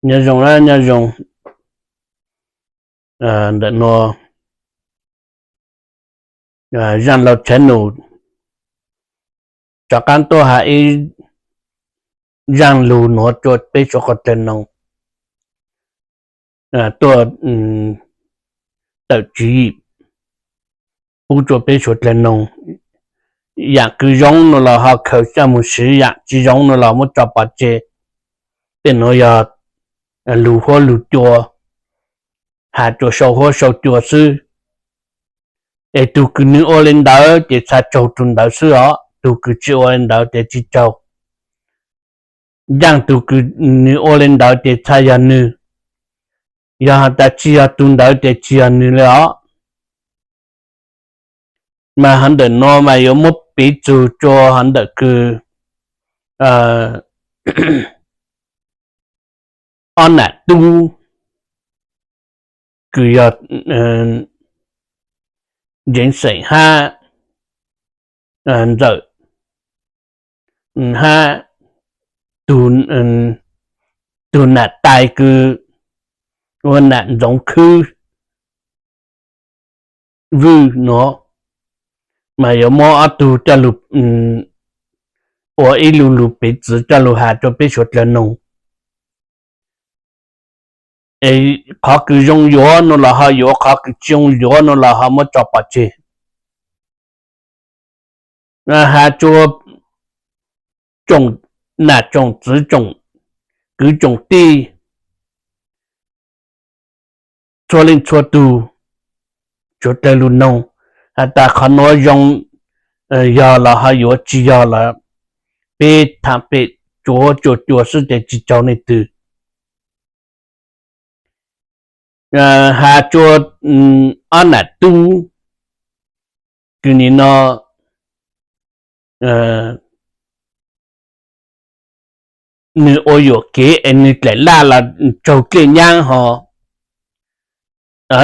Nyob zoo, nyob zoo. Ntawm no, Zaj Laug Channel rov qab tuaj hais ib zaj lug nuav rua peb suav dlawg noog, tuaj tawm tswv yim pub rua peb suav dlawg noog. Yaam kws zoo no los ho khaws coj moog swv, yaam tsi zoo no los muab tso pov tseg. Tej nuav yog lug huab lug cua, has rua sau huab sau cua xwb. Es tug kws nwg ua le ntawd ces txha raug tug ntawd xwb os, tug kws tsi ua le ntawd ces tsi raug. Ncaaj tug kws nwg ua le ntawd ces txha yog nwg, yog has tas tsi yog tug ntawd ces tsi yog nwg le os. Mas hov ntawm no mas yuav muab piv txug rua hov ntawm kws ob nam tub kws yog Ntseev Xeem hab Ntxawm hab tug nam tais kws ua nam Ntxoov Khwb Vwj nuav, mas yuav muab ob tug coj lug ua ib lu lug piv txwv coj lug has rua peb suav dlawg noog. Es qhov kws zoo yuav no los ho yuav, qhov kws tsi zoo yuav no los ho muab tso pov tseg. Has rua tsoom nam tsoom txwv tsoom kwv tsoom tij txhua leej txhua tug suav dlawg lug noog, has tas qhov nuav zoo yog los ho yuav, tsi yog los peb thaam pem tsuav cua cua xwb ces tsi raug leej twg. Has rua ob nam tub kws nim no nwg ua yuam kev es nwg dlaim laj los raug dlej nyab ho,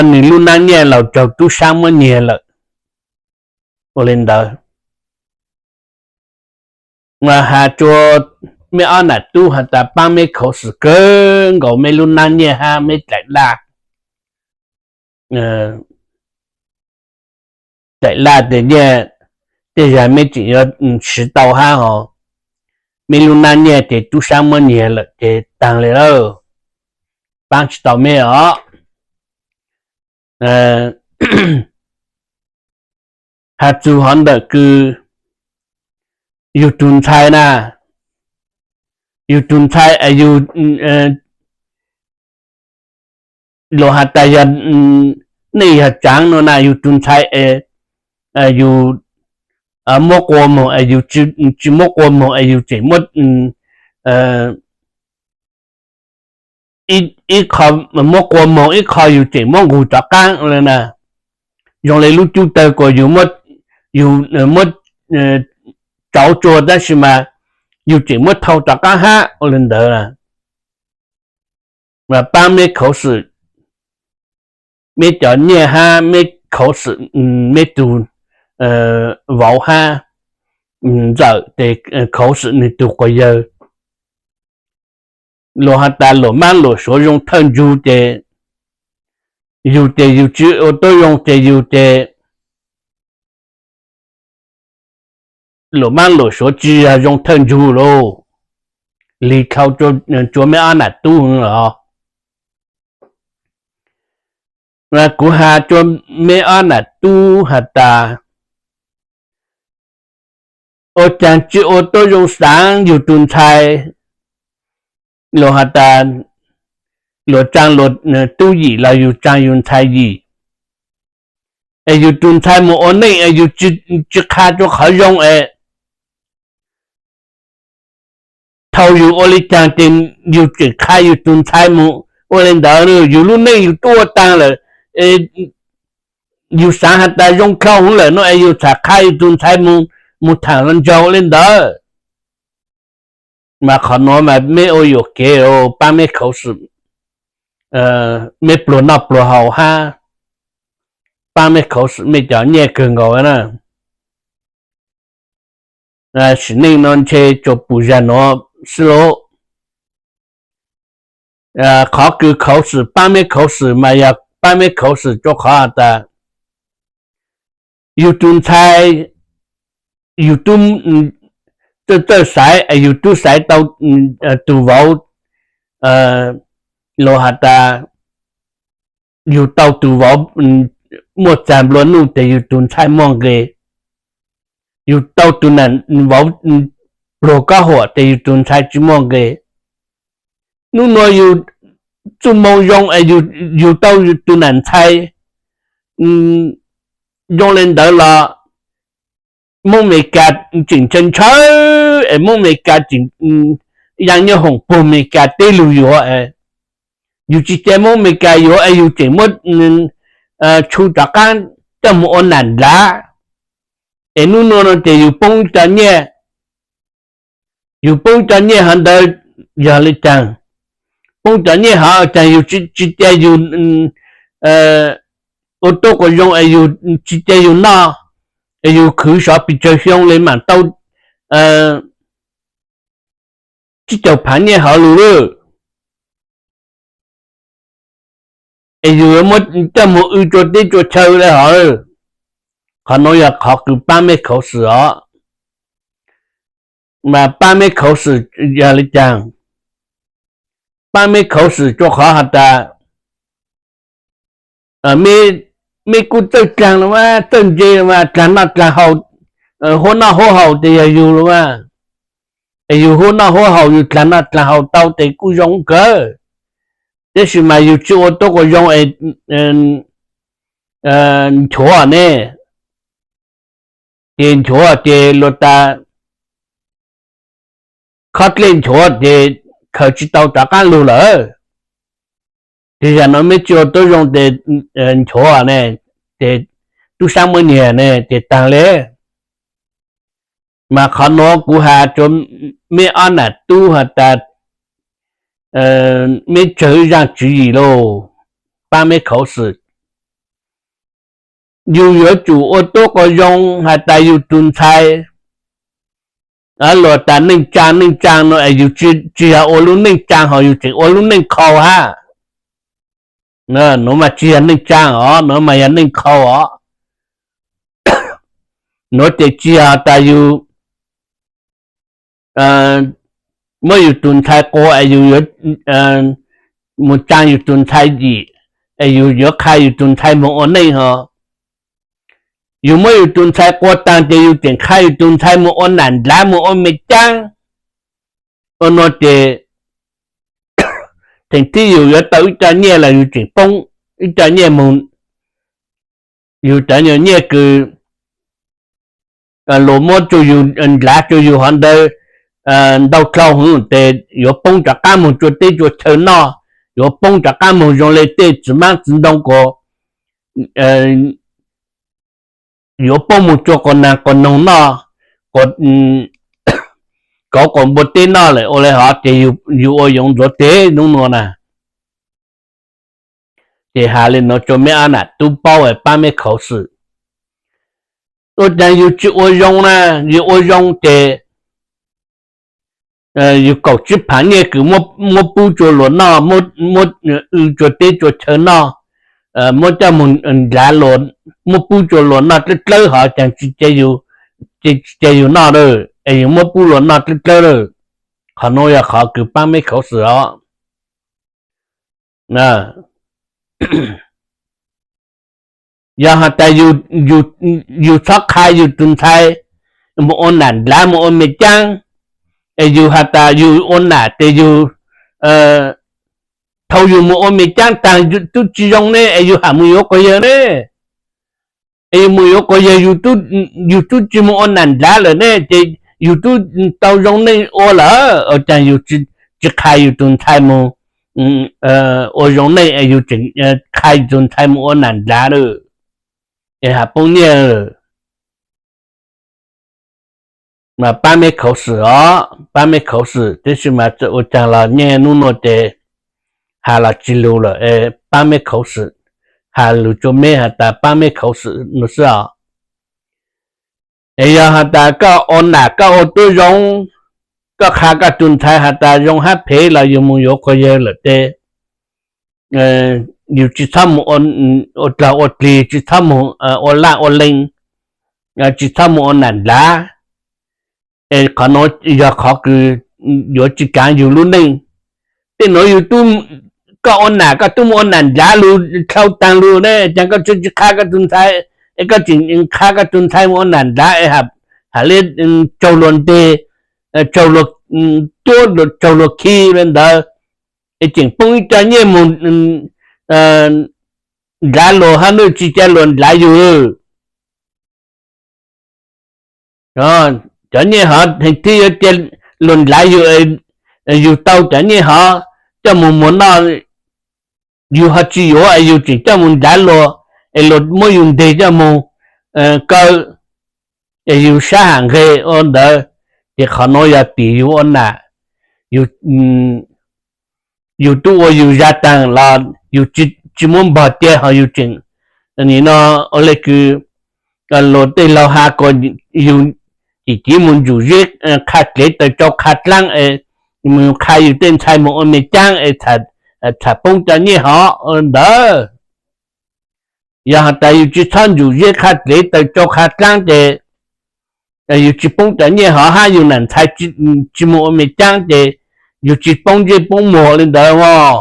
nwg lub nab nyiaj los raug tub sab muab nyiag lawm. Ua le ntawd, has rua meb ob nam tub has tas paab meb khuv xim kawg nkaus, meb lub nab nyiaj hab meb dlaim laj, dlaim laj tes nyiaj tej zag meb tseem yuav siv tau hab ho, meb lub nab nyiaj ces tub sab muab nyiag lawm ces taag le lawm, paab tsi tau meb os. Has txug hov ntawm kws yug tug ntxhais na, yug tug ntxhais es yug luas has tas yog neej yog tsaav no na, yug tug ntxhais es yug muab qua moog es yug tsi muab qua moog es yug tseem muab, ib qho muab qua moog, ib qho yug tseem muab nqug rov qaab le na. Zoo le lub cub tawg kuas yug muab, yug muab tsauv tsua tab sis mas yug tseem muab thau rov qaab hab ua le ntawd. Mas paab meb khuv xim, meb cov nyiaj hab meb khuv xim, meb tug vauv hab ntxawm tes khuv xim nwg tug quas yawg. Luas has tas luam maab luam suav zoo thawj ntsug ces yug ces yug tsi ua tub zoo ces yug ces luam maab luam suav tsi yog zoo thawj ntsug lauj. Lig dlhau tsua meb ob nam tub los. Kuv has tsua meb ob nam tub has tas, ua caag tsi ua tub zoo xaav yug tug ntxhais, luas has tas luas tsaa luas tub yim los yug tsaa yug ntxhais yim, es yug tug ntxhais moog ua neej es yug tsi qha tsua qhov zoo es thaus yug ua le caag ces yug tseem qha yug tug ntxhais moog ua le ntawd, yug lub neej yug tuaj taag lawm, yug xaav has tas zoo dlhau lawm no es yug txham qha yug tug ntxhais moog thaam los nraug le ntawd. Mas qhov nuav mas meb ua yuam kev, paab meb khuv xim, meb pluag noj pluag haus hab, paab meb khuv xim mej cov nyiaj kawg nkaus na. Sim neej no ntshe tsuas pum zag nuav xwb lauj. Qhov kws khuv xim, paab mej khuv xim mas yog paab mej khuv xim rua qhov has tas yug tug ntxhais, yug tub, txawj txawj xaiv, yug tub xaiv tau tug vauv, los has tas yug tau tug vauv muaj txag nplua nuj tes yug tug ntxhais muaj nqis. Yug tau tug nam vauv pluag kab huam tes yug tug ntxhais tsi muaj nqis. Nub nua yug txuj moo zoo es yug tau tug nam ntxhais zoo le ntawd los Moob Amelikas tseem ntshaw ntshaw es Moob Amelikas tseem yaa nyob hoom puag Amelikas teb lug yuav. Yug tsi ca Moob Amelikas yuav es yug tseem muab tshu rov qaab coj moog ua nam ndlav. Es nub nua no ces yug poob cov nyiaj, yug poob cov nyiaj hov ntawd yog le caag? Poob cov nyiaj hov caag yug tsi ca yug ua tuab quas zoo es yug tsi ca yug noj, es yug khwv sov pes tsawg xyoo le maam tau tsib caug phaav nyiaj hov lug lawm. Es yug muab coj moog w tsua teb tsua chaw le hov. Qhov nuav yog qhov kws paab mej khuv xim os. Mas paab mej khuv xim yog le caag? Paab mej khuv xim rua qhov has tas mej kuj txawj dlaag los mas, txawj ntse los mas, dlaag noj dlaag haus, huab noj huab haus tes yog yug los mas. Es yug huab noj huab haus, yug dlaag noj dlaag haus tau tes kuj zoo kawg. Tab sis mas yug tsi ua tuab quas zoo es nchuav ne, ces nchuav ces luas tas khob dlej nchuav ces khaws tsi tau rov qaab lug lawm. Ces yog nuav mej tsi ua tuab zoo tes nchuav ne, ces tub saab muab nyiag ne ces taag le. Mas qhov nuav kuv has rua mej ob nam tub has tas mej tsawg zaaj tswv yim lauj, paab mej khuv xim. Yug yuav tsum ua tuab quas zoo has tas yug tug ntxhais, luas tas neej tsaa neej tsaa no es yug tsi yog ua lub neej tsaa hos yug tseem ua lub neej qhau hab. Nuav mas tsi yog neej tsaa os, nuav mas yog neej qhau os. Nuav ces tsi yog tas yug muab yug tug ntxhais quas es yug yuav moog tsaa yug tug ntxhais yim, es yug yuav qha yug tug ntxhais moog ua neej hos. Yug muab yug tug ntxhais quas taag ces yug tseem qha yug tug ntxhais moog ua nam ndlav moog ua me caab. Ua nua ces theem thib yug yuav tau ib co nyiaj los yug tseem poob ib co nyiaj moog, yug cov nyuag nyiaj kws luas muab rua yug, ndlav rua yug hov ntawd ntau dlhau hwv tes yuav poob rov qaab moog tsua teb tsua chaw noj, yuav poob rov qaab moog zoo le tej txiv maab txiv ntoo kuas yuav poob moog tsua quas naag quas noog noj, kauv quas npua teb noj lawm ua le hov ces yug ua yoov ntxuav teg nub nua na. Ces has le nuav rua mej ob nam tub paub paab mej khuv xim. Ua caag yug tsi ua zoo na, yug ua zoo ces yug kaum tsib phaav nyiaj kws muab pub tsua luas noj, muab w tsua teb tsua chaw noj, muab coj moog ndlav luas, muab pub tsua luas noj dlawb dlawb hov caag tsi ca yug noj lawm es yug muab pub luas noj dlawb dlawb lawm. Qhov nuav yog qhov kws paab mej khuv xim os. Yog has tas yug txhob qha yug tug ntxhais moog ua nam ndlav moog ua me caab, es yug has tas yug ua nam tes yug, thaus yug moog ua me caab taag tub tsi zoo ne es yug ham moog yuav quas yawg ne. Es yug moog yuav quas yawg, yug tub tsi moog ua nam ndlav lawm ne ces yug tub tau zoo neej ua lawm, ua caag yug tsi qha yug tug ntxhais moog ua zoo neej es yug tseem qha yug tug ntxhais moog ua nam ndlav lawm, es has poob nyiaj lawm. Mas paab mej khuv xim os, paab mej khuv xim, tab sis mas txawm ua caag los nyiaj nub nua ces has los tsi lug lawm, paab mej khuv xim, has lug tsua mej has tas paab mej khuv xim nua xwb os. Es yog has tas koj ua nam koj ua tub zoo, koj qha koj tug ntxhais has tas zoo hab phem los yug moog yuav quas yawg lawm tes yus tsis txhob mus ua dlog ua dlig, tsis txhob mus ua laj ua lees, tsis txhob mus ua nam nplav. Es qhov no yog qhov kws yuav tsis kaav yus lub neej. Tej nuav yus tub, koj ua nam koj tub mus ua nam nplav lug dlhau taag lug ne, caag koj tseem tsis qha koj tug ntxhais, es koj tseem qha koj tug ntxhais mus ua nam nplav es has le tsaug luag nteg, tsaug luag cuab, tsaug luag khi le ntawd, es tseem poob ib co nyiaj mus nplav luag hab nwj tsis ca luag nplav yug. Cov nyiaj hov heev twb yuav ca luag nplav yug, yug tau cov nyiaj hov coj mus muag noj, yug ho tsis yuav es yug tseem coj mus nplav luag, es luag muab yug nteg coj mus kaw, es yug sab ham nqeg ua ntawd, ces qhov nuav yog tim yug ua nam, yug tub ua yug zag taag los yug tsis muab npog cia ho yug tseem, nim no ua le kws luag tej laug has kuas yug cim civ mus ntsum zeb qha dlev taws tsau qha dlaab es mus qha yug tej ntxhais mus ua me caab es txham poob cov nyiaj hov ua ntawd. Yog has tas yug tsis txhob ntsum zeb qha dlev taws tsau qha dlaab ces yug tsis poob cov nyiaj hov hab yug nam ntxhais tsis mus ua me caab ces yug tsis poob ntsej poob muag le ntawd os.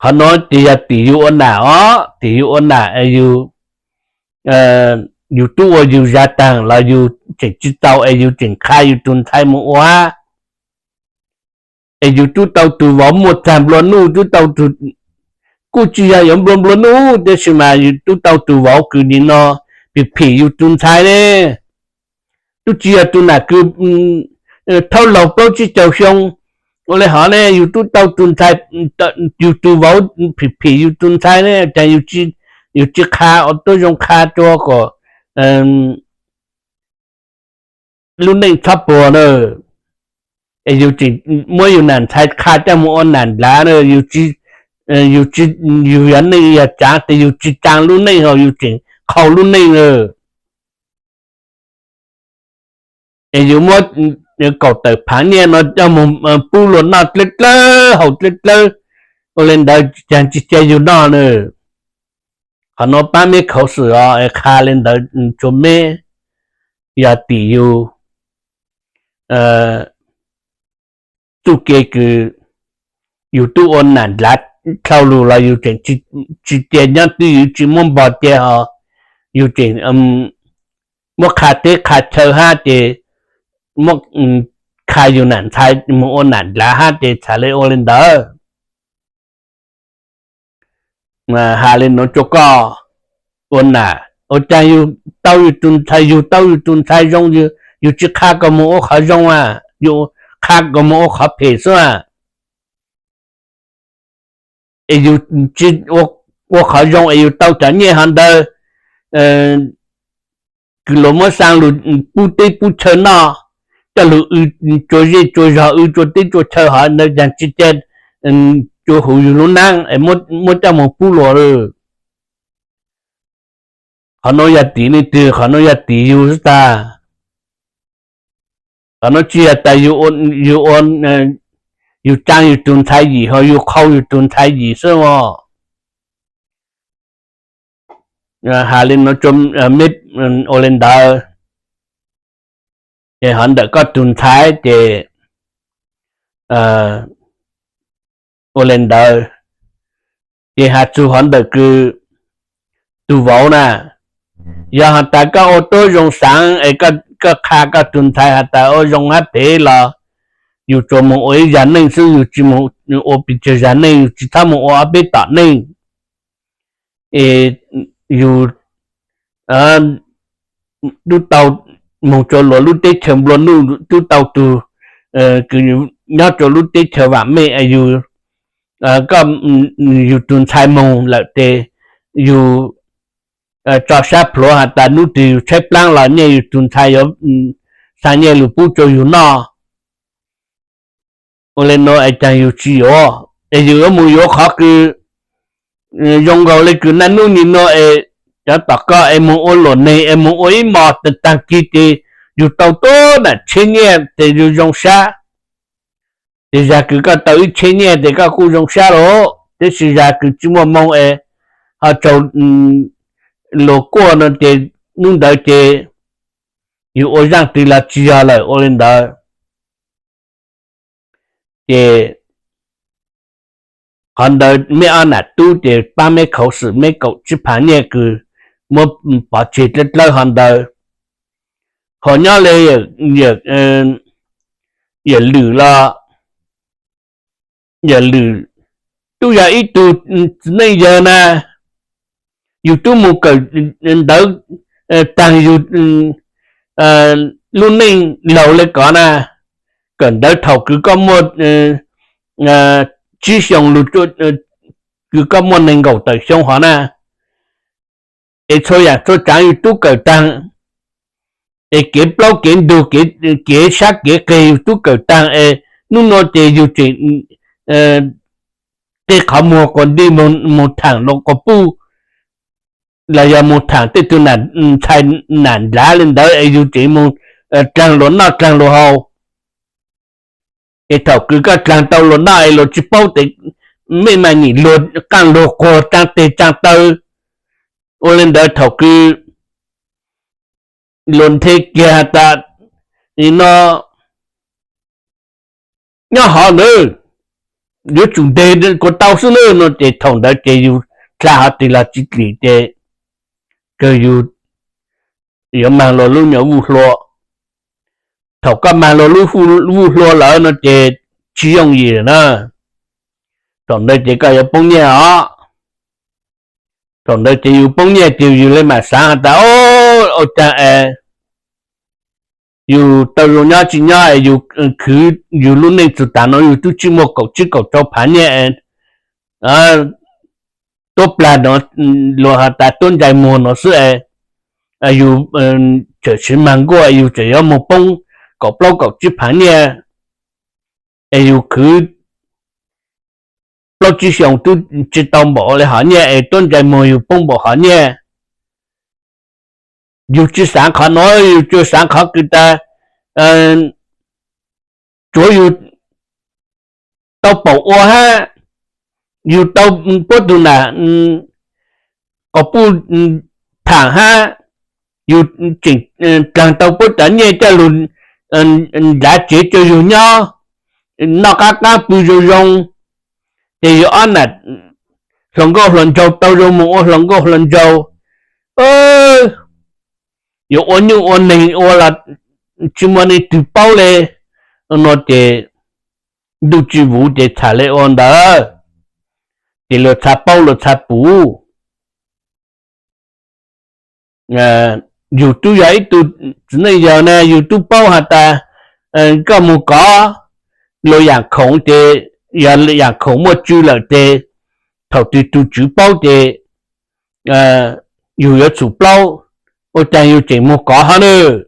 Qhov nuav ces yog tim yug ua nam os, tim yug ua nam es yug tub ua yug zag taag los yug tseem tsis txaus es yug tseem qha yug tug ntxhais mus ua hab. Es yug tub tau tug vauv muaj txag nplua nuj, tub tau tug, kuj tsis yog yuav nplua nplua nuj tab sis mas yug tub tau tug vauv kws nim no phim phim yug tug ntxhais ne. Tub tsis yog tug nam kws thaub laug plaub tsib caug xyoo ua le hov ne, yug tub tau tug ntxhais, yug tug vauv phim phim yug tug ntxhais ne, caag yug tsis qha ua tuab zoo qha rua kom lub neej txhob puag na. Es yug tseem muab yug nam ntxhais qha coj mus ua nam nplav na, yug, yug yog neeg yog tsaav tes yug tsis tsaa lub neej hos yug tseem qhau lub neej na. Es yug muab kaum tawm phaav nyiaj no coj mus pub luag noj dlawb dlawb haus dlawb dlawb, ua le ntawd caag tsis ca yug noj na. Qhov nuav paab meb khuv xim os, qha le ntawd tsua meb, yog tim yug txuj kev kws yug tub ua nam nplav dlhau lug los yug tseem tsis cia nyob twj ywm tsis muab npog cia hos yug tseem muab qha teb qha chaw hab ces muab qha yug nam ntxhais mus ua nam nplav hab ces txham le ua le ntawd. Has le nuav rua koj ua nam, ua caag yug tau yug tug ntxhais, yug tau yug tug ntxhais zoo, yug tsis qha kom mus ua qhov zoo a, yug qha kom mus ua qhov phem xwb a. Es yug tsis ua qhov zoo es yug tau cov nyiaj hov ntawd kws luag muab xaa lug pub teb pub chaw noj, coj lug tsua zej tsua zog, wb tsua teb tsua chaw hov ntawd caag tsis ca tsua huv yug lub naab es muab coj mus pub luag. Qhov nuav yog tim leej twg? Qhov nuav yog tim yug xwb tag. Qhov nuav tsis yog tas yug ua, yug tsaa yug tug ntxhais yim hos yug qhau yug tug ntxhais yim xwb os. Has le nuav rua meb ua le ntawd, ces hov ntawm koj tug ntxhais ces ua le ntawd. Ces has txug hov ntawm kws tug vauv na, yog has tas koj ua tuab zoo xaav es koj qha koj tug ntxhais has tas ua zoo hab phem los yug tsuas moog ua ib zag neej xwb, yug tsis moog ua pes tsawg zag neej, yug tsis txhob moog ua ob peb tom neej. Es yug tub tau moog rua luag lub teb chaws nplua nuj, tub tau tug kws nyob rua lub teb chaws vaam meej, yug, koj, yug tug ntxhais moog lawm tes yug tso sab plhuav has tas nub twg yug tshaib plaab los nyiaj yug tug ntxhais yuav xaa nyiaj lug pub rua yug noj. Ua le nuav es caag yug tsis yuav, es yug yuav moog yuav qhov kws zoo nkaus le kws naj nub nim nuav es cov tom koj es moog ua luam neeg es moog ua ib mos taag kig ces yug tau tuab nam tsheb nyiaj tes yug zoo sab. Ces zag kws koj tau ib tsheb nyiaj ces koj kuj zoo sab lawm, tab sis zag kws tsis muaj moo es ho tsaug luag kuaj no ces hnub ntawd ces yus ua zaaj twg los tsis yog lawm. Ua li ntawd ces qhov ntawd meb ob nam tub ces paab meb khuv xim, meb kaum tsib phaav nyiaj kws muab pov tseg dlawb dlawb hov ntawd. Ho nyob le yawm lwm los, yawm lwm tub yog ib tug txiv neej yawg na, yus tub mus kawm ntawv taag yus lub neej laug le kov na, kawm ntawv thaum kws koj muaj tsib xyoos lug, kws koj muaj nees nkaum tawm xyoo hov na, es txhua yaam txhua tsaav yus tub kawm taag, es kev plaub kev ntug, kev sab kev qig yus tub kawm taag es hnub nua ces yus tseem tej qhov muag quas nti mus thaam luas quas puj, los yog mus thaam tej tug ntxhais nam nrad le ntawd es yus tseem mus dlaag luas noj dlaag luas haus. Es thaum kws koj dlaag tau luas noj es luas tsis paub tes mej mas nyim luag qaaj luag quag tsaag teg tsaag taw. Ua le ntawd thaum kws luas nthe kiag has tas, no nyob hov ntawd yuav tsum nteg kuas tau xwb nawb no ces thaum ntawd ces yus dlha hov twg los tsis dlim ces kawg yus yuav maag luas lub nyuas vuj hlua. Thaum koj maag luas lub vuj hlua lawm no ces tsis yooj yim na. Thaum ntawd ces koj yuav poob nyiaj os. Thaum ntawd ces yus poob nyiaj ces yus le maam xaav has tas, ua caag es yus tau zoo nyob tsis nyob es yus khwv yus lub neej txug taag no yus tub tsi muaj kaum tsib kaum rau phaav nyiaj, tuab plag no luas has tas tuab ntsais muag no xwb es yus tseem tsis maag nkuaj es yus tseem yuav moog poob kaum plaub kaum tsib phaav nyiaj, es yus khwv plaub tsib xyoos tub tsis tau npaum le hov nyiaj es tuab ntsais muag yus poob npaum hov nyiaj. Yus tsis xaav qhov no, yus tsuas xaav qhov kws tas tsuav yus tau paum ua hab, yus tau puab tug nam quas puj thaam hab, yus tseem dlaag tau puab cov nyiaj coj lug nrad tsev rua yug nyob, noj qaab qaab pw zoo zoo, ces yus ob nam hluas nkauj hluas nraug tau zoo moog ua hluas nkauj hluas nraug, yuav ua nyuj ua neeg ua los tsis muaj leej twg paub le no ces ntuj tsis vuv ces txham le ua ntawd, ces luas txha paub luas txha pum. Yus tub yog ib tug txiv neej yawg na yus tub paub has tas koj moog kov luas yaam khoom ces yog yaam khoom muaj tsw lawm ces thaum twg tug tswv paub ces yus yuav txhum plaub, ua caag yus tseem moog kov hab nawb.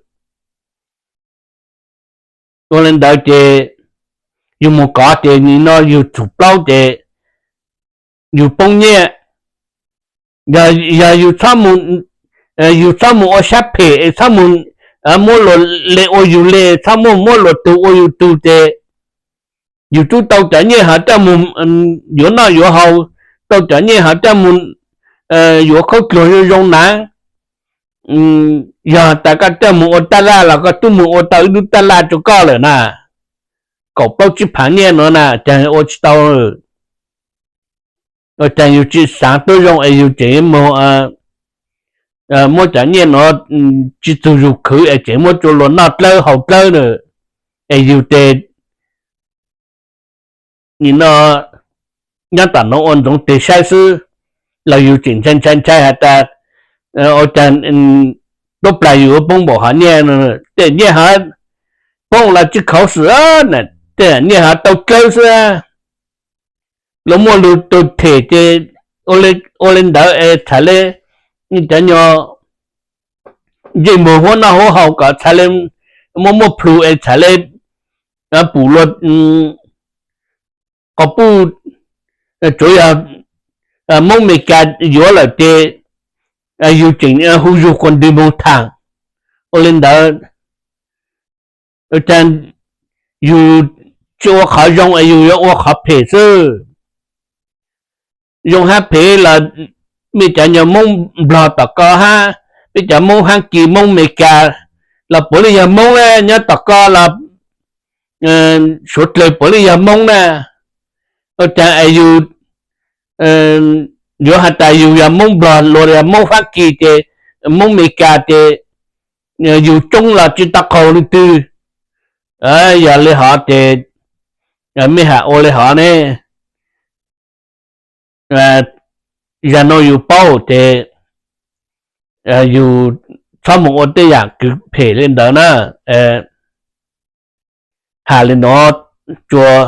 Ua le ntawd ces yus moog kov ces nim no yus txhum plaub ces yus poob nyiaj. Yog yus txhob moog ua sab phem es txhob moog muab luas le ua yus le, txhob muab muab luas tug ua yus tug ces yus tub tau cov nyiaj hov coj moog yuav noj yuav haus, tau cov nyiaj hov coj moog yuav khaub dluag zoo zoo na. Yog tas koj coj moog ua taj laj los koj tub moog ua tau ib lub taj laj rua koj lawm na. Kaum plaub tsib phaav nyiaj no na caag ua tsis tau. Ua caag yus tsis xaav tuab zoo es yus tseem moog muab cov nyiaj no tsis txug yus khwv es tseem muab rua luas noj dlawb haus dlawb na. Es yus tes nim no nyob tom nuav ua ntxoov teg saib xwb, los yus tseem ntshai ntshai ntshai has tas ua caag tuab plag yus yuav poob npaum hov nyiaj, tej nyiaj hov poob los tsis khuv xim, tej nyiaj hov tau dlawb xwb. Luas muaj lug tug them ces ua le ntawd es txham le cov nyuas ntsej muag huab noj huab haus kom txham le muaj muaj plhu es txham le pum luas quas puj, tsuav yog Moob Meskas yuav lawm ces yus tseem hu yug quas ntws moog thaam. Ua le ntawd, yus tsis ua qhov zoo es yus yuav ua qhov phem xwb. Zoo hab phem los mej cov nyuag Moob Nplog tom ko hab, mej cov Moob Fab Kis, Moob Amelikas los puav leej yog Moob na, nyob tom ko los suav dlawg puav leej yog Moob na. Ua caag es yus yuav has tas yus yog Moob Nplog los yog Moob Fab Kis ces, Moob Amelikas ces yus coob los tsis tau qaug leej twg. Yog le hov ces mej has ua le hov ne. Zag no yus paub ces yus txhob mus ua tej yam kws phem le ntawd na. Has le nuav, tsuas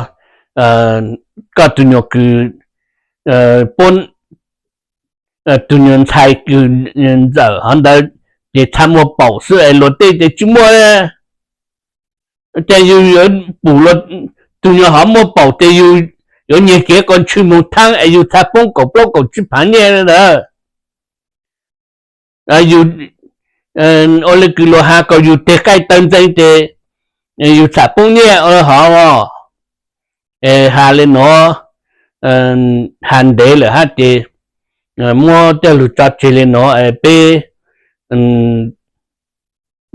koj tug nyuag kws, tug nyuag ntxhais kws ntxawm hov ntawd ces txha muag paum xwb es luag tej ces tsis muaj. Ces yus yuav pum tug nyuag hov muaj paum ces yus yuav nyiag kev qhov ntshis moog thaab es yus txha poob kaum plaub kaum tsib phaav nyiaj ntawd. Yus ua le kws luag has kom yus teg qaij taw ntxeeg ces yus txha poob nyiaj ua hov. Es has le nuav, has ntev lawm hab ces muab tej lug tso tseg le nuav es peb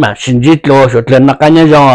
maam sis ntsib dlua, suav dlawg noj qab nyob zoo.